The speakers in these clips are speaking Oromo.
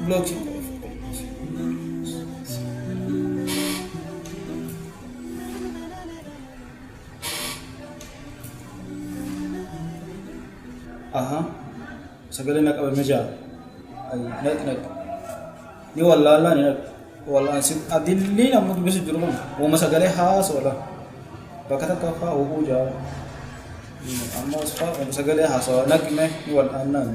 Block. Aha. Sagalee na qabame jaa. Ay, naq naq. Ni wallaalaa ni naq. Wallaan si adilli namni dubbisu jiru kun uuma sagalee haasoo la. Bakka takka faa uumuu jaa. Amma as faa uuma sagalee haasoo naqme ni wallaannaan.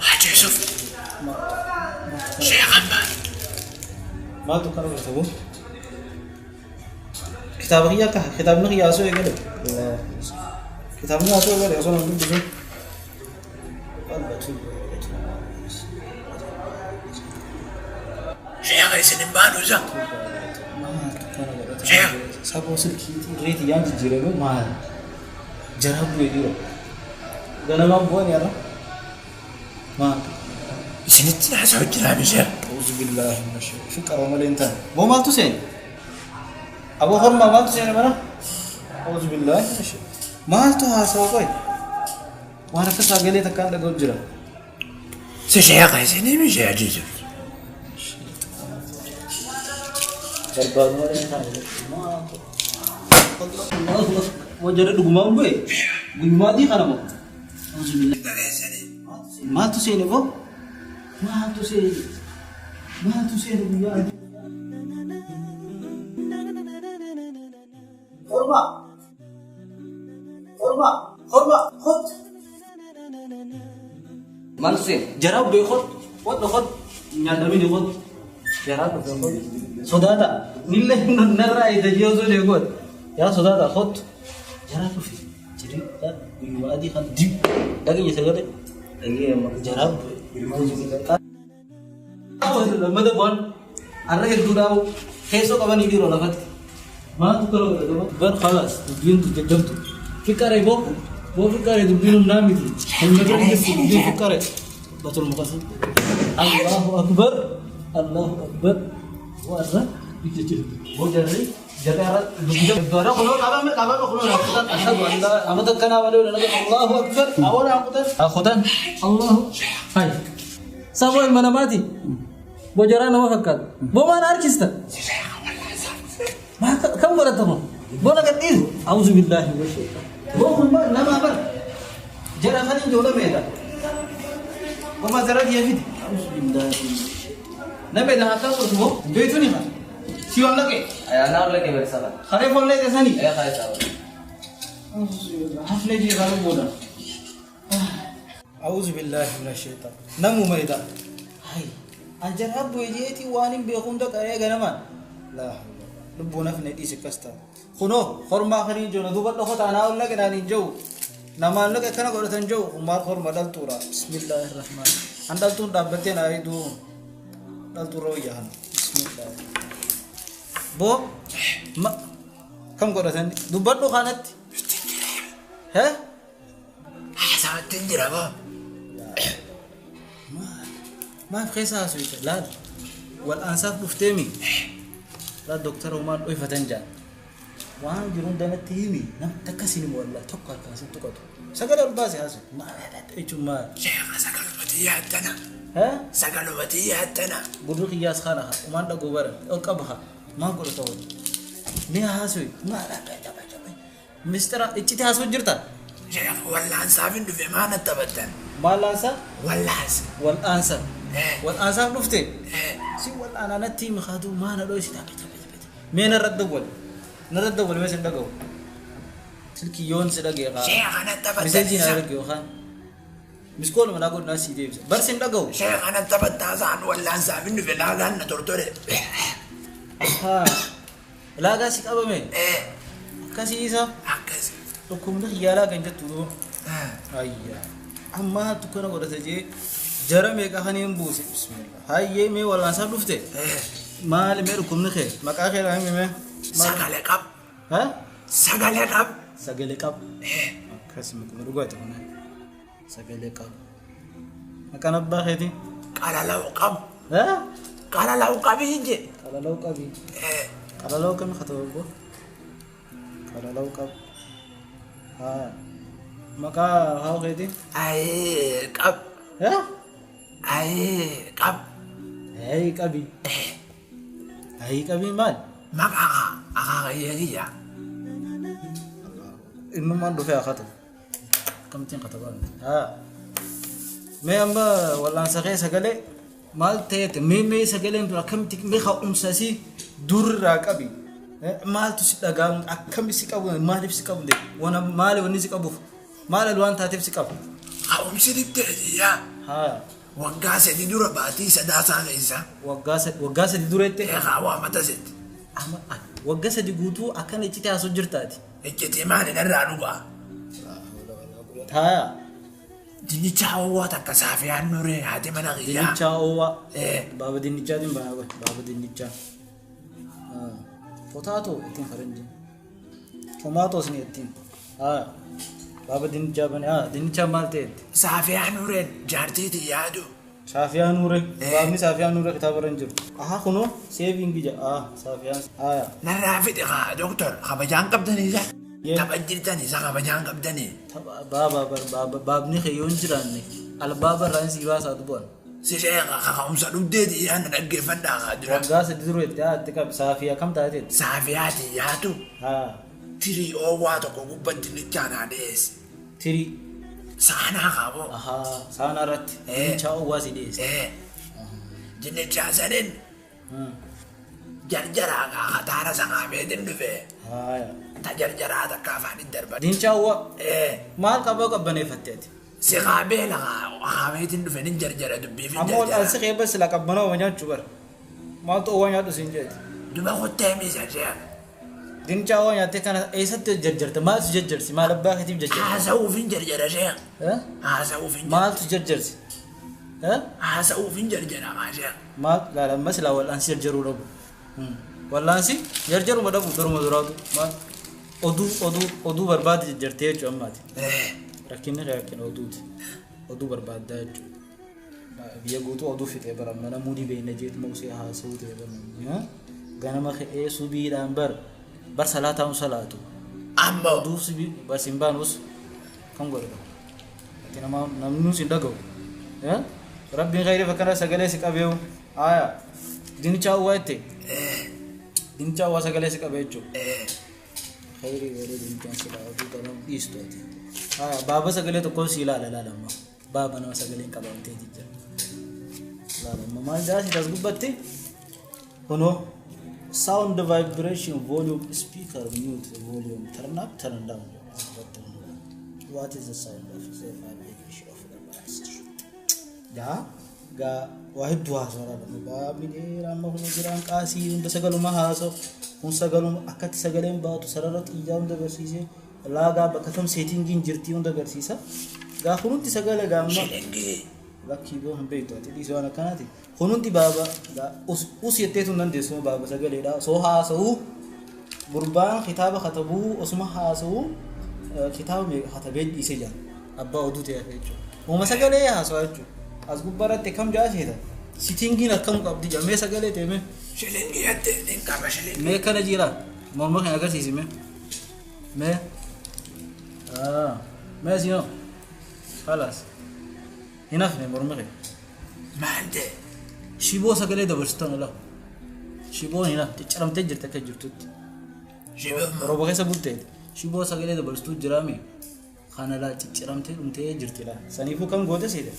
Haji Yusuf. Sheekh Abbaa. Maaltu kana godhata boo? Kitaaba kiyya akka kitaabni kiyya haasoo eegale. Kitaabni haasoo eegale osoo namni dubbisu. Sheekh isin hin baanu isa. Sheekh. Saboo silkii reeti yaan jijjiirame maal? Jaraa bu'ee jiru. Ganamaan bu'an yaala. Maal? Isinitti haasa'u jiraami sheekh. Auzu billaahi mina shaytaan. Fi qaroo malee hin taane. Boo maaltu seene? Aboo hormaa maaltu seene mana? Auzu billaahi mina shaytaan. Maaltu haasa'u qoy? Waan akka sagalee takkaan dhaga'u jira. Si sheekh isin himi sheekh Haji Yusuf. Barbaadu malee hin taane. Maaltu? Wajjira dhugumaan bu'e. Guyyumaatii kana moo? Auzu billaahi. Maaltu seene boo? Maaltu seene? Maaltu seene guyyaa adii? Hormaa! Hormaa! Hormaa! Hot! Maaltu seene? Jaraa bu'e hot! Hot hot! Nyaadamini hot! Jaraa dhufe hot! Sodaata! Nille narraa ija jee osoo deegoot. Yaa sodaata hot! Jaraa dhufe. Jirii guyyuma adii kan dib. Dhageenya sagalee. Dhagee amma. Jaraa bu'e. Lammata bu'an har'a hedduudhaa keessoo qabanii dhiiroo lafatti. Maaltu kana godhatama? Bar khalaas dubbiin jajjabdu. Fiqqaree boo boo fiqqaree dubbiin humnaa miti. Humna bira jirtu dubbiin fiqqaree. Batul muqassam. Allahu akbar. Allahu akbar. Warra jajjabdu. Boo jarri jarri har'a dubbii jabbaadha. Kunoo qabame qabame kunoo naa kutan ashhadu an laa amata kanaa malee wala nabi Allahu akbar. Awwala kutan. Kutan. Allahu. Hay. Saboo ilma namaati. Bojaraa nama fakkaata. Boo maal harkista? Kam godhata kun? Boo na gadhiisi. Auzu billaahi wa shaytaan. Boo kun maal nama bar. Jara kan ijoollee meeqa? Boo zara diya fidi. Auzu billaahi. Nama edaa akka godhatu boo beektu ni haa. Si ol laqee. Ayyaanaa ol laqee bari saba. Haree follee teessanii. Ee haa saba. Haflee jeeqaa lubbuudha. Auzu billaahi mina shaytaan. Namuma edaa. Hay. Anjar abbu ejeeti waan hin beeku hunda qaree ganamaan. Laa hawla. Lubbuun hafne dhiisi akkas ta'a. Kunoo hormaa kan hin jiru duuba dhoko taanaa ol laqe naan hin jiru. Namaan laqe akkana godhatan jiru kun maal horma dhaltuudha. Bismillaahi rahmaan. An dhaltuun dhaabbattee naa hiduu dhaltuurra wayya kana. Bismillaahi. Boo ma kam godhatan dubbadhu kanatti. Hee? Haasawatti hin jira boo. Maaf keessa haasofte laal wal'aansaaf dhufteemi laal doktara homaan dhoyfatan jaan waan jiru hundanatti himi nam takka sin himu wallah tokko harkaan sin tuqatu sagalee ol baase haasof maal jechuun maal Sheekh sagalumatti yaaddana. Hee? Sagalumatti yaaddana. Gurri kiyyaas kana haa umaan dhagoo bara ol qaba haa maal godhata wal mee haasofi maal mistira icciti haasoo jirta. Sheekh wallaansaaf hin dhufe maa natti taphattan? Maal laansa? Wallaansa. Wal'aansa. Wal'aansaaf dhufte. Si wal'aanaa natti himi haaduu maana dhoysita. Mee narra dawwal. Narra dawwal mee sin dhaga'u. Silkii yoon si dhaga'e haa. Sheekh natti taphattan. Miseejii na erge yookaan. Miskool manaa godhinaa sii deebisa. Bar sin dhaga'u. Sheekh natti taphattaa isaan wallaansaaf hin dhufe laagaan na tortore. Haa. Laagaa si qabame. Akkasii isa. Akkas. Dhukkubni kiyyaalaa kan jettu duuba. Ayyaa. Amma tukkana godhate jee jara meeqa kan hin buuse. Bismillah. Hayyee mee wallaansaaf dhufte? Maali mee dhukkubni kee? Maqaa kee naa himi mee? Sagalee qab. Ha? Sagalee qab. Sagalee qab. Akkasuma kuma dhugaati kun. Sagalee qab. Maqaan abbaa keetii? Qalalaw qab. Ha? Qalalaw qabii je. Qalalaw qabii. Qalalaw kami kataba boo? Qalalaw qab. Haa. Maqaa haa keeti? Ayee qab. Eh? Ayee qab. Ayii qabi. Ayii qabii maal? Maqaa akaakayyee kiyya. Innummaan dhufee haa katabu. Akkamittiin katabaa miti? Haa. Mee amma wal'aansa kee sagalee maal ta'eete mee sagaleen tun akkamitti mee ka'umsasii durraa qabi. Maaltu si dhaga'amu akkami si qabu maaliif si qabu wana maali wanni si qabuuf maal waan taateef si qabu. Ka'umsi dhibdee kiyya. Haa. Waggaa 3 dura baatii sadaasaa keessa. Waggaa 3 dureette. Eegaa waa mata setti. Amma waggaa 3 guutuu akkana iccitii haasoo jirtaati. Iccitii maali narraa dhugaa? Haa. Dinnicha oowwaa takka saafiyaan nuree haati mana kiyyaa. Dinnicha oowwaa. Baaba dinnichaatiin banaa godhe baaba dinnichaa. Potaatoo ittiin faranjii. Tomaatoos ni ittiin. Haa. Baaba dinnichaa bane haa dinnichaa maal ta'etti? Saafiyaan nureen jaartiitii yaadu. Saafiyaan nuree. Baabni saafiyaan nuree kitaaba irra hin jiru. Aha kunoo seeviingi jedha. Haa saafiyaan. Haa. Narraa fixe haa doktor kabajaan qabdanii isa. Tapha jirtanii isa kabajaan qabdanii. Baaba baabni kee yoo hin jiraanne albaaba irraa hin sii baasaa dubbaan. Sishee kaka'umsa dhugdeeti yaa na dhaggeeffadhaa haa dura. Waggaa 3 dura itti haa itti qabi saafiyaa kam taateetti? Saafiyaati yaatu. Haa. Tirii oowwaa tokko gubbatti dinnichaa naa dhiyeesse. Tirii. Saanaa qabu. Ahaa saanaa irratti. Dinnichaa oowwaa si dhiyeesse. Dinnichaa saniin. Jarjaraa kataara saqaabeetiin dhufe. Haaya. Ta jarjaraa takka afaan hin darban. Dinnichaa oowwaa. Maal qabaa qabbaneeffatte ati? Si qaabee lafa qaabeetiin dhufe nin jarjara dubbiif hin Amma ol jarjara. ansi keebba sila qabbanoo nyaachuu bara. Maaltu oowwaa nyaadhu siin jeeti? Duba kuttee miisa jee. Dinnichaa oowwaa nyaattee kana eessatti jarjarte? Maaltu jarjarsi? Maal abbaa keetiif jarjarti? Haasa'uuf hin jarjara jee. Haasa'uuf hin jarjara. Maaltu jarjarsi? Haasa'uuf hin jarjara maashee. Maal laala amma silaa wal'aansi jarjaruu dhabu. Wal'aansi jarjaruma dhabu garuma duraatu maal oduu barbaade jarjartee jechuudha ammaati. Rakkinni kee rakkina oduuti. Oduu barbaaddaa jechuudha. Biyya guutuu oduu fixee bara mana muudii beekna jeetu maqsee haasa'uu ta'e bara. Ganama ka'ee subiidhaan bar salaataan salaatu. Amma oduu subii bar siin baanus kan godhatu. Ati namni nuus hin dhaga'u. Rabbiin khayriif akkana sagalee si qabeewu. Aayaa dinnichaa oowwaa jette. Dinnichaa oowwaa sagalee si qabee jechuudha. Khayrii godhee dinnichaan si oduu qaban dhiistu ati. Aayaa baaba sagalee tokkoon si ilaala ilaala amma. Baaba nama sagaleen qabamtee jira. Ilaala amma maal jaasi tas gubbatti? Kunoo sound vibration volume speaker mute volume turn up turn down. What is the sound of the vibration of the master? Gaa gaa waa hedduu haasawaa laala. Baabni dheeraa amma kun jiraan qaasii hunda sagaluma haasawu. Kun sagaluma akkatti sagaleen baatu sarara xiyyaa hunda agarsiisee laagaa bakka tam seetingiin jirtii hunda agarsiisa. Gaa kunuunti sagalee gaa amma. Shilingii. Lakkii boo hin beektu ati dhiisii waan akkanaati. Kunuunti baaba gaa us jetteetu hin dandeessu baaba sagaleedha. Soo haasa'uu gurbaan kitaaba katabuu osuma haasa'uu kitaaba katabee dhiisee jira. Abbaa oduu ta'e jechuudha. Uuma sagalee haasa'aa jechuudha. As gubbaarratti kam jaaseeta? Sitingiin akkam qabdi jira? Mee sagalee ta'e mee? Shilingii jette nin qaba shilingii. Mee kana jira? Morma kana agarsiisi mee? Mee? Mee siinoo? Khalaas. Hin hafne morma kee. Maal ta'e? Shiboo sagalee dabarsitan ola. Shiboon hin hafne cicciramtee jirti akka jirtutti. Shiboo. Rooba keessa bulteeti. Shiboo sagalee dabarsituu jiraame. Kana laa cicciramtee dhumtee jirti laa. Saniifuu kam goote siite?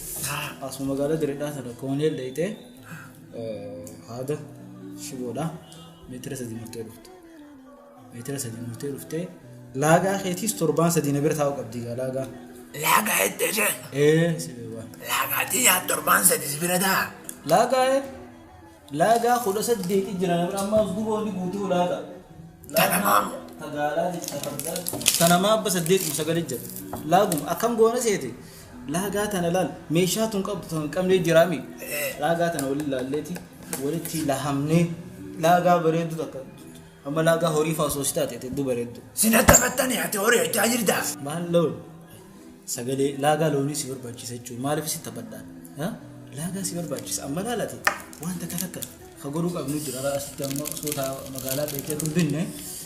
Asuma magaalaa Direedhaa sana koonee leeyitee haada shiboodha. Meetira 3 murtee dhufte. Meetira 3 murtee dhuftee laagaa keetiis torbaan 3 na bira taa'uu qabdi gaa laagaa. Laagaa jettee isheen? Si beekaa. Laagaa xiyyaa torbaan 3 si bira taa'a. Laagaa laagaa 18 jira na bira amma as guboonni guutuu laagaa. Tanamaam. Tagaalaa jecha tanamaa abba 8 sagalee jira. Laaguma akkam goona seete laagaa tana laal meeshaa tun qabdu tan qabnee jiraami. Laagaa tana waliin laalleeti walitti lahamnee laagaa bareeddu takka amma laagaa horii fa'aa osoo si taate hedduu bareeddu. Sina taphattanii ati horii hojjaa jirtaa? Maal loon sagalee laagaa loonii si barbaachisa jechuudha maaliif si taphadhaan? Laagaa si barbaachisa amma laalate waan takka takka ka godhuu qabnu jira asitti amma osoo magaalaa beekee tun binne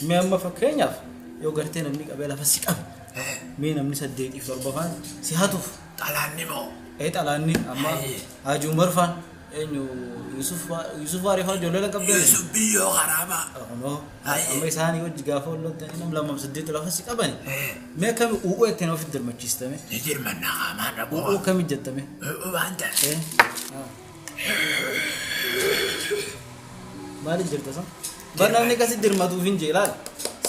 mee amma fakkeenyaaf yoo gartee namni qabee lafa si qabe Mee namni 8 7 faan si hatuuf. Xalaanni moo? Ee xalaanni amma Haji Umar faan eenyu Yusuf Waaree faan ijoollee qabdan. Yusuf biyyoo karaabaa. Kunoo amma isaanii wajji gaafa walloltanii nam 2 8 lafa si qabani. Mee akkami u'uu ittiin ofitti dirmachiistame? Ni dirmannaa qaamaan U'uu dhaquu. akkami jettame? Waan ta'e. Maaliif jirta san? Bar namni akkasi dirmatuuf hin jee laal.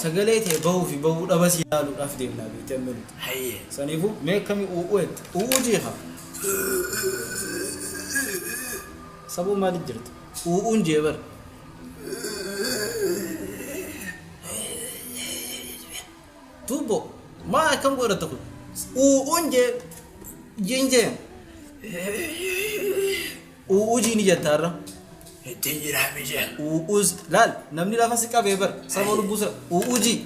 Sagalee ta'e bahuu fi bahuu dhaba si ilaaluudhaaf deemnaa beektee amma nuti. Hayyee. Saniifuu mee akkami u'uu jette? U'uu jeeqa. Sabuu maaliif jirta? U'uun jee bar. Tuubbo maa akkam godhata kun? U'uun jee jiin jee. U'uu jiini jetta har'a. Ittiin jiraa mijee. U'uus laal namni lafa si qabee bar saba lubbuu sira u'uu jii.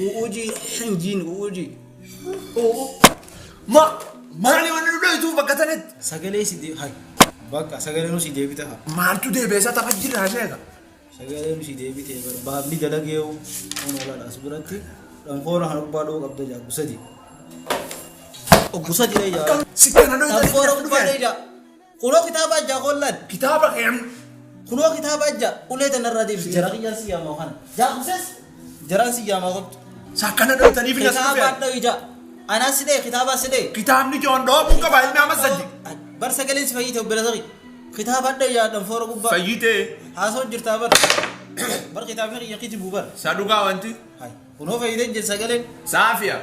U'uu jii hin jiin u'uu jii. U'uu. Ma maali wanni nu dho'ituu bakka sanatti? Sagalee si deebi hay bakka sagalee nu si deebite haa. Maaltu deebi'eessa tapha jiraa sheeka? Sagalee nu si deebite bar baabni dalageewu kun olaadha as biratti dhanfoora kan gubbaa dhoo qabda jaa gusadi. Gusadi dha jaa. Si kana dho'itan Dhanfoora gubbaa dha jaa. Kunoo kitaaba jaa kollaan. Kitaaba keem. Kunoo kitaaba jaa ulee tanarraa deebisi jara kiyyaan si yaamaa kana. Jaa kuses jaraan si yaamaa kottu. Sakkana dho'itaniif hin as Kitaaba dhufee. adda ija. Anaa si dhee kitaaba si dhee. Kitaabni joon dhoobuu qaba ilmi amma sadi. Bar sagaleen si fayyite obbela saqi. Kitaaba adda ija dhanfoora gubbaa. Fayyitee. Haasoo jirtaa bar. Bar kitaabni kiyya kitibu bar. Sa dhugaa wanti. Hai. Kunoo fayyitee jira sagaleen. Saafiya.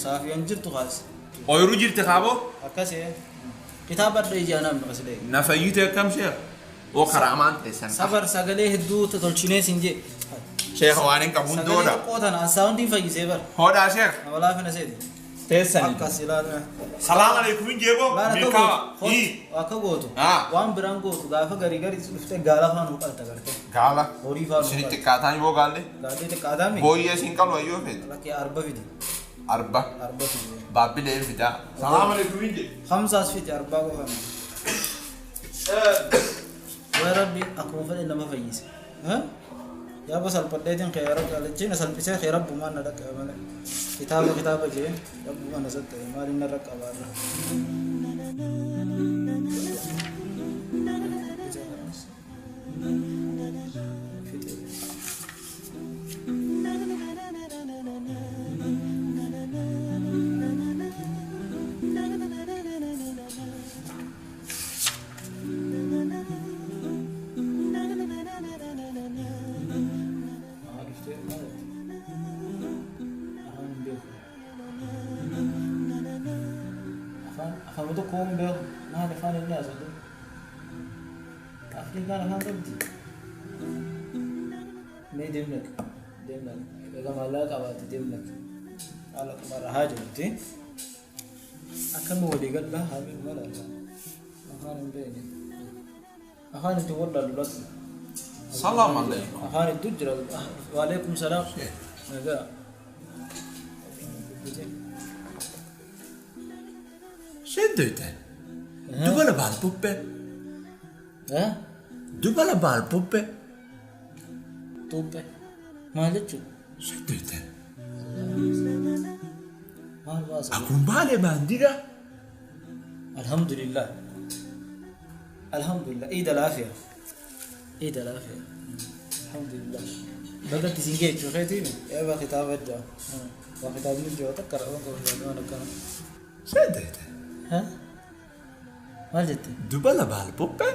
Saafiyaan jirtu kaas. Ooyiruu jirti kaaboo. Akkasii. Kitaaba adda ija anaa miqas dhee. Na fayyite akkam sheeka? Oo karaamaan teessan. Sabar sagalee hedduu tolchinee sin jee. Sheeka waan hin qabuun Sagalee dooda. xiqqoo tana saawundiin fayyisee bar. Hoodhaa sheeka. Nama laafina seeti. Teessani. Akkas ilaalaa. Salaam alaikum hin jeeboo. Laala akka Milkaawa. gootu. Akka gootu. Waan biraan gootu gaafa garii garii dhuftee gaala faana qalta garte. Gaala. Horii faana Isin qalta. xiqqaataan yoo gaalle. Gaallee xiqqaataa mi? Booyyee isin qalu ayyoo feete. Lakkee arba fidi. Arba. Arba fidi. Baabbilee fidaa. Salaam alaikum hin jee. Hamsaas fidi arbaa qofa. Waa rabbi akkuma fedhe nama fayyise. Yaaba salphadheetiin kee rabbi alachiin salphisee kee rabbumaan na dhaqqabe malee. Kitaaba kitaaba jee rabbumaan na satta'e maaliin narra qabaarra. Afaan tokko hin beeku maal afaan inni haasa'u Afrikaan afaan qabdi mee deemnak deemnak egaa maallaqa qabaate deemnak haala qumarra haa jirti akkami walii galla haamiin mala afaan hin beekne afaan itti wallaalu lakki Salaam alaikum. afaan itti jira waalaikum salaam nagaa Shendoytan. Dubala baal puppe. Dubala baal puppe. Tuuppe maal jechuudha Shendoytan. maal baasa Akkuma baalee baandira. Alhamdulillah. Alhamdulillah. Eid al-Afia. Eid al-Afia. Alhamdulillah. بدأت تسينجي شو خيتيني يا با خطاب الجا وخطاب نجي وتذكر أول قبل ما كان Shendoytan. ها ما جت Dubala baal puppe.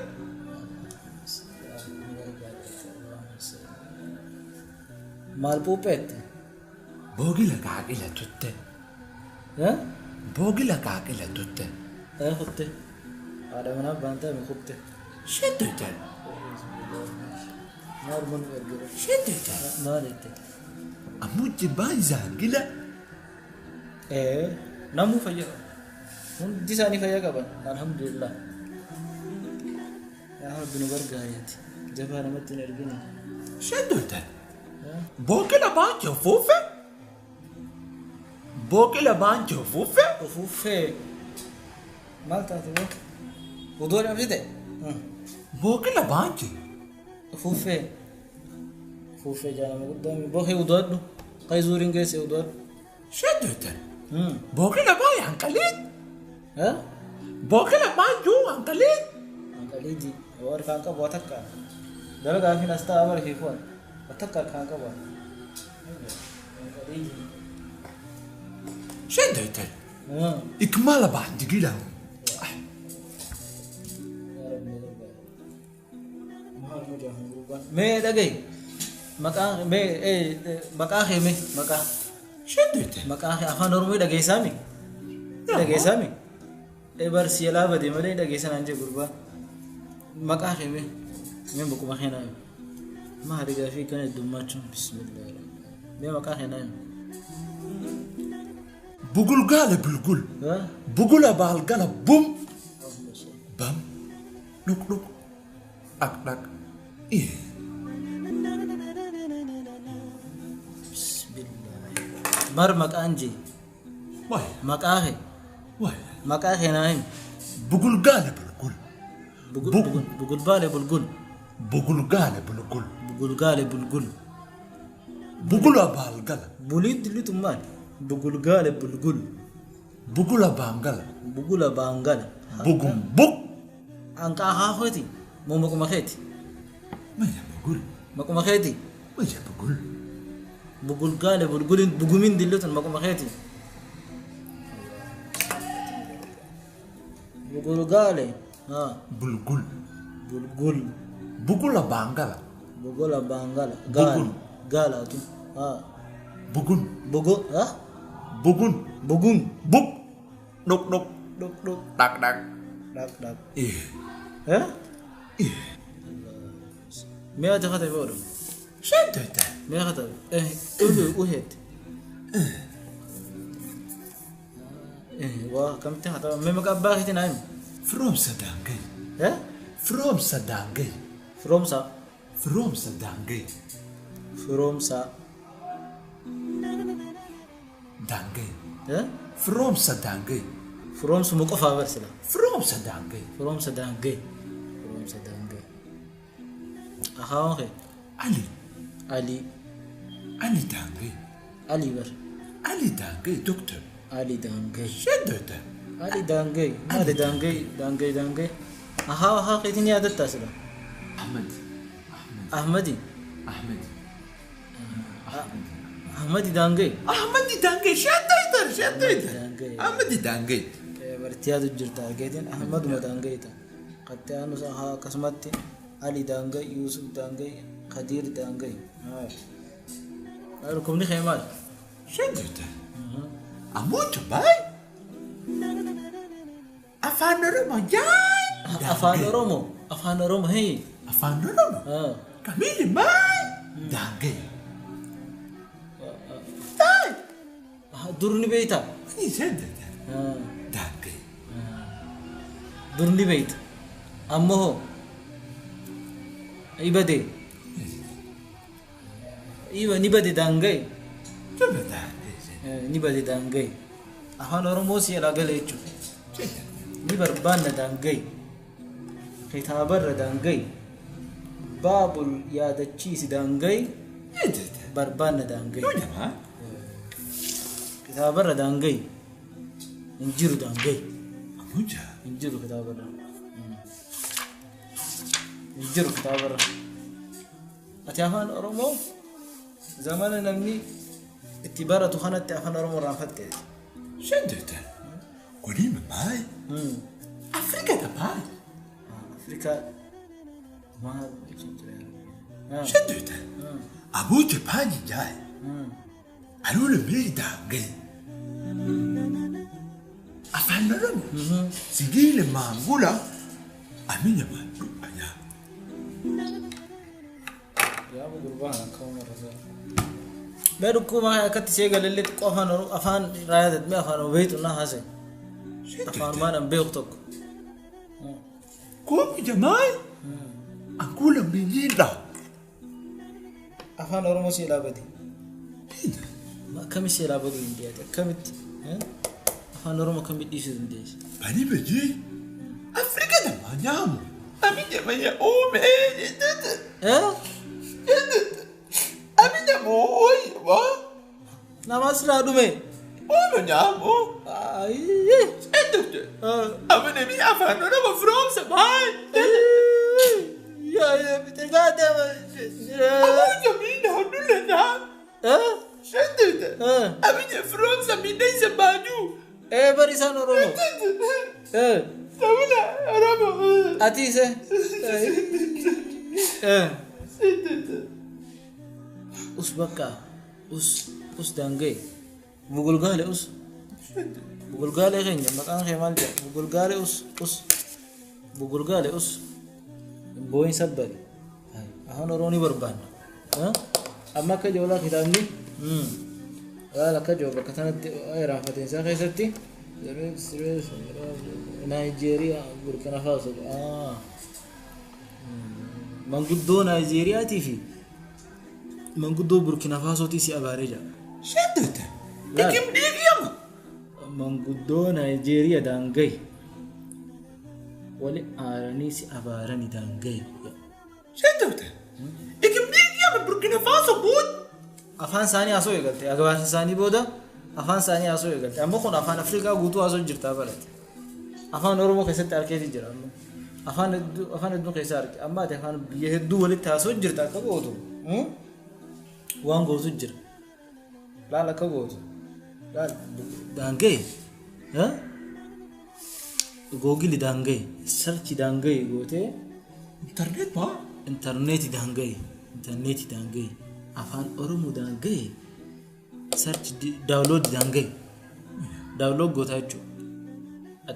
مال بوبيت Boogila kaaqila tutte. ها Boogila kaaqila tutte. ايه خطة هذا من أبان تامي خطة Shendoytan. نار من غير Shendoytan. ما جت Amujji baay'isaan gila. ايه نمو فيا hundi isaanii fayyaa qaban alhamdulillah yaa rabbi nu gargaariyati jabaa namatti hin ergine Shendoytan. Boogila baanchi ofuuffe. Boogila baanchi ofuuffe. ufuuffee maal taate boo uduu dhabsite Boogila baanchi. ufuuffee ufuuffee jaalama guddaa mi bokee uduadhu Qayzuuriin geesse udu'an. Sheddoytan. Bookila baay hanqaliit. Ha? Bookila baanjuu hanqaliit. Hanqaliiti. Waa harkaan qabu waa takka. Dalagaa fi as ta'a bara keefuwan. Waa takka harkaan qabu. Hanqaliiti. Sheddoytan. Ikmaala baandigila. Mee dhagahi. Maqaa mee maqaa kee mee maqaa. Sheddoytan. Maqaa kee afaan Oromoo dhageessaami? Dhageessaami? Bar si jalaa bade malee dhageessan aan jee gurbaa. Maqaa kee mee mee boquma kee naa himi. Maali gaafii kana heddummachuun bismillah. Mee maqaa kee naa himi. Bugulgaale bulgul. Bugula baalgala bum. Bam. Dhuk dhuk. Dhaq dhaq. Bismillah. Mar maqaan jee. Waay. Maqaa kee. Waay. Maqaa kee naa himi. Bugulgaale bulgul. Bugulbaale bulgul. Bugulgaale bulgul. Bugulgaale bulgul. Bugula baalgala. Buliin dillitu maal? Bugulgaale bulgul. Bugula baangala. Bugula baangala. Bugum bug. Anqaa haafooti. Moo maquma keeti? Maya bugul. Maquma keeti? Maya bugul. Bugulgaale bulgulin bugumin dillitun maquma keeti. Bugulgaale. Bulgul. Bulgul. Bugula baangala. Bugula baangala. Gaala. Gaala tu. Bugun. Bugu. Bugun. Bugun. Buk. Duk duk. Duk duk. Dak dak. Dak dak. Ih. Eh? Ih. Mee ati katabe oolu? Sheddoytan. Mee katabe? Eh, ulu uheet. Eh, waa akkamitti kataba? Mee maqaa abbaa keetii naa himi. Firoomsa Daangay. Eh? Firoomsa Daangay. Firoomsa. Firoomsa Daangay. Firoomsa. Daangay. Eh? Firoomsa Daangay. Firoomsuma qofaa barsila. Firoomsa Daangay. Firoomsa Daangay. Firoomsa Daangay. Akaawwan kee? Ali. Ali. Ali Daangay. Ali bar. Ali Daangay doctor. Ali Daangay. Sheddoytan. Ali Daangay. Maali Daangay? Daangay Daangay. Ahaa ahaa keetiin yaadattaa sila. Ahmad. Ahmadi. Ahmed. Ahmadi Daangay. Ahmadi Daangay. Sheddoytan. Sheddoytan. Ahmadi Daangay. Bartiyaatu jirta argeetiin Ahmaduma Daangay ta'a. Qaxxaanus ahaa akkasumatti Ali Daangay, Yusuf Daangay, Khadiir Daangay. Dhukkubni kee maali? Sheddoytan. Amuutu baay. Afaan Oromoo jaay. Afaan Oromoo. Afaan Oromoo hee. Afaan Oromoo. Kamiili maay. Daangay. Taay. Dur ni beektaa? Sheddoytan. Daangay. Dur ni beekta. Amma hoo? Ibade. Iba ni bade Daangay. Ni bade Daangay. Afaan Oromoo si jalaa gala jechuudha. Ni barbaanna Daangay. Kitaabarra Daangay. Baabul yaadachiisi Daangay. Barbaanna Daangay. Kitaabarra Daangay. Hin jiru Daangay. Hin jiru kitaabarra. Hin jiru kitaabarra. Ati afaan Oromoo zamana namni itti baratu kanatti afaan Oromoo irraanfatte. Sheddoytan. Kuni maay. Afrika tabaay. Afrika maal Sheddoytan. Abuuti baanyi jaay. Aluula mee Daangay. Afaan Oromoo. Sigiile maangula. Aminya maandu ayaa. Yaa gurbaan akkuma rasaa. Mee dhukkuma akkatti see galallee xiqqoo afaan Oromoo afaan raayatat mee afaan beektu na haasa'e. Afaan maan an beeku tokko. Koomi jamaay. Ankuula biyyiidha. Afaan Oromoo si dhaabate. Akkamitti si dhaabatu hin dhiyaate? Akkamitti? Afaan Oromoo akkamitti dhiisuu dandeessa? Bani biyyi. Afrika namaa nyaamu. Aminya maya uume. Eh? Aminya mooyi. Nama asirraa dhume. Oolo nyaamu. Ayi. Doctor. Amma namni afaan Oromoo firoomsa maal? Abuja miidha hundulla naa. Doctor. Abija firoomsa miidha isa baaju. Bari isaan Oromoo. Sabila Oromoo. Ati ise. Us bakka. Us us daangee. Bugulgaale us. Bugulgaalee keenya maqaan kee maal jedha? Bugulgaalee us us. Bugulgaalee us. Booyin sabbari. Afaan Oromoo ni barbaanna. Amma akka ijoolaa kitaabni laala akka ijoo bakka sanatti raanfateen isaa keessatti Naayijeeriyaa Burkina Faso manguddoo Naayijeeriyaatii fi manguddoo Burkina Fasootii si abaaree jira. Sheddute. Ikim dhiigiyama. Manguddoo Naayijeeriyaa daanga'e wali aaranii si abaarani daanga'e. Sheddute. Ikim dhiigiyama Burkina Faso buut. Afaan isaanii haasoo eegalte abaarsa isaanii booda afaan isaanii haasoo eegalte amma kun afaan Afrikaa guutuu haasoo jirtaa barate. Afaan Oromoo keessatti arkeeti jira amma. Afaan hedduu keessa arge amma ati afaan biyya hedduu walitti haasoo jirta akka gootu. Waan gootu jira. Laala akka gootu. Laala daanga'e. Googili daanga'e. Sarchi daanga'e gootee. Internet maa? Intarneeti daanga'e. Intarneeti daanga'e. Afaan Oromoo daanga'e. Sarchi daawulood daanga'e. Daawulood gootaa jechuudha.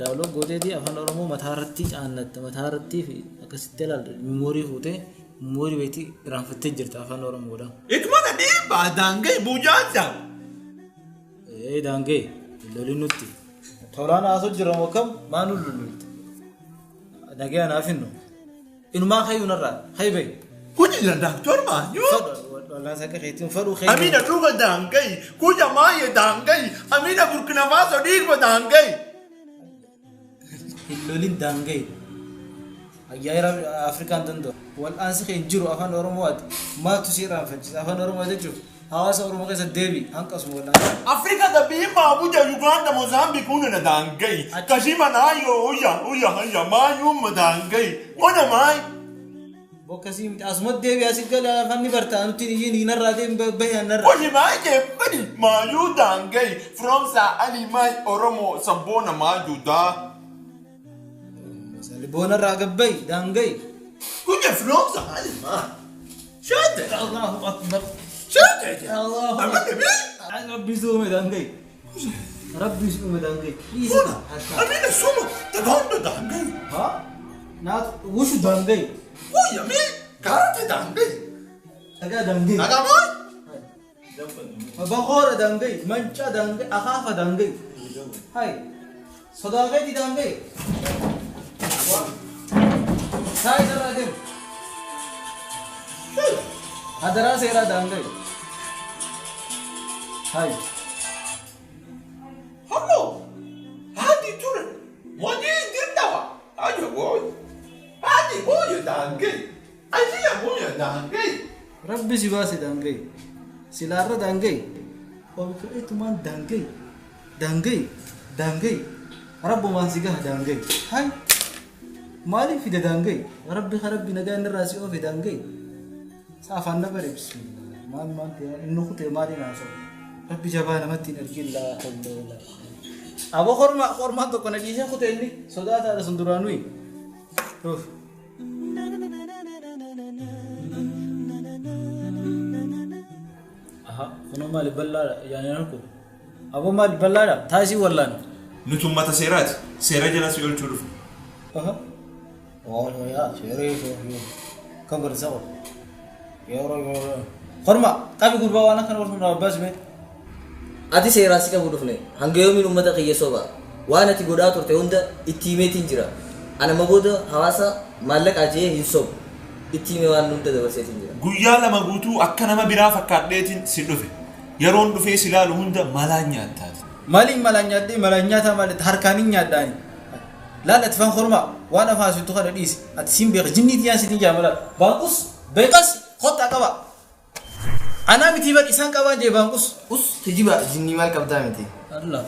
Daawulood gooteetii afaan Oromoo mataa irratti caannatta mataa irratti fi akkasitti ilaalta miimoorii fuutee miimoorii beektii raanfattee jirta afaan Oromoodha. Ikmana dhiibbaa daanga'e buujaansa. Ee daanga'e lolli nutti. Tolaan haasoo jira moo kam maa nu lolluutti? Nagaya naaf hinnu. Inumaa hayyuu narraa hayyi bahi. Kuji jira daaktor maayuu. Wallaan akka keetiin fadhu hayyuu. Amina dhuga daanga'e kuja maaye daanga'e amina Burkina Faso dhiirba daanga'e. Hin lolin daanga'e. Ayyaayira Afrikaan danda'u. Wal'aansi kee hin jiru afaan Oromoo ati maaltu si irraanfachiisa afaan Oromoo jechuun hawaasa Oromoo keessa deebi hanqasuma wal'aansa. Afrika da bima Abuja Uganda Mozambique una daanga'e. Kashima naayo uya uya uya maayuu daanga'e. Ona maay. Bokkasii miti asuma deebi asii gala afaan ni bartaa nuti iyyiin narraa deemi bahi narraa. Kuji maaye badi maayuu daanga'e. Firoomsa Ali maay Oromoo sabboona maayuu daa. Boonarraa gabbayi daanga'e. Kuja firoomsa Ali maa. Shate. Allahu akbar. Shate. Allahu Amma deebi. Rabbi si uume daanga'e. Rabbi si uume daanga'e. Kuna. Amina suma tagando daanga'e. Ha? Naatu wushu daanga'e. Kuya mi karate daanga'e. Dhagaa daanga'e. Dhagaa maay. Bakoora daanga'e. Mancaa daanga'e. Akaafa daanga'e. Hai. Sodaaqeeti daanga'e. Saay narraa deemu. Hadaraa seeraa daanga'e. Hai. Hallo. Hadi ture. Wani dirdawa. Ayo boy. Hadi boy daanga'e. Ajiya boy daanga'e. Rabbi si baase daanga'e. Silaarra daanga'e. Ol ka'eetumaan daanga'e. Daanga'e. Daanga'e. Rabbumaan si gaha daanga'e. Hai. Maaliif fide daanga'e? Rabbi rabbi nagaa inni irraa si oofe daanga'e. Sa afaan na bare bismillah. Maal maal ta'e inni kutee maaliin haasa'u? Rabbi jabaa namatti hin argin laa hawla walaa. Aboo kormaa kormaan tokko na dhiisee kutee inni sodaataadha sun duraanuyi. Uff. Aha kunoo maali bal'aadha yaani harku. Aboo maali bal'aadha taasisii wallaan. Nuti uummata seeraati. Seera jala si oolchuu dhufu. Aha. Oh ya, seera kan godhe sa'o. Yeroo korma qabi gurbaa waan akkana warra hundaa abbaas mee. Ati seeraa si qabu dhufne hanga yoomiin uummata kiyya soba waan ati godhaa turte hunda itti himeetiin jira. Ana amma booda hawaasa maallaqa ajee hin sobu itti hime waan hunda dabarseetiin jira. Guyyaa lama guutuu akka nama biraa fakkaadheetiin si dhufe. Yeroon dhufee si ilaalu hunda malaan nyaattaati. Maaliin malaan nyaaddee malaan nyaataa maali harkaan hin nyaaddaani. Laal ati faan kormaa waan afaan asitti kana dhiisi ati siin beeka jinniitii yaa sitiin jaamala baaqus beekas kottaa qaba. Anaa miti bar isaan qabaan jee baan us. Us kijiba jinnii maal qabdaa miti. Allah.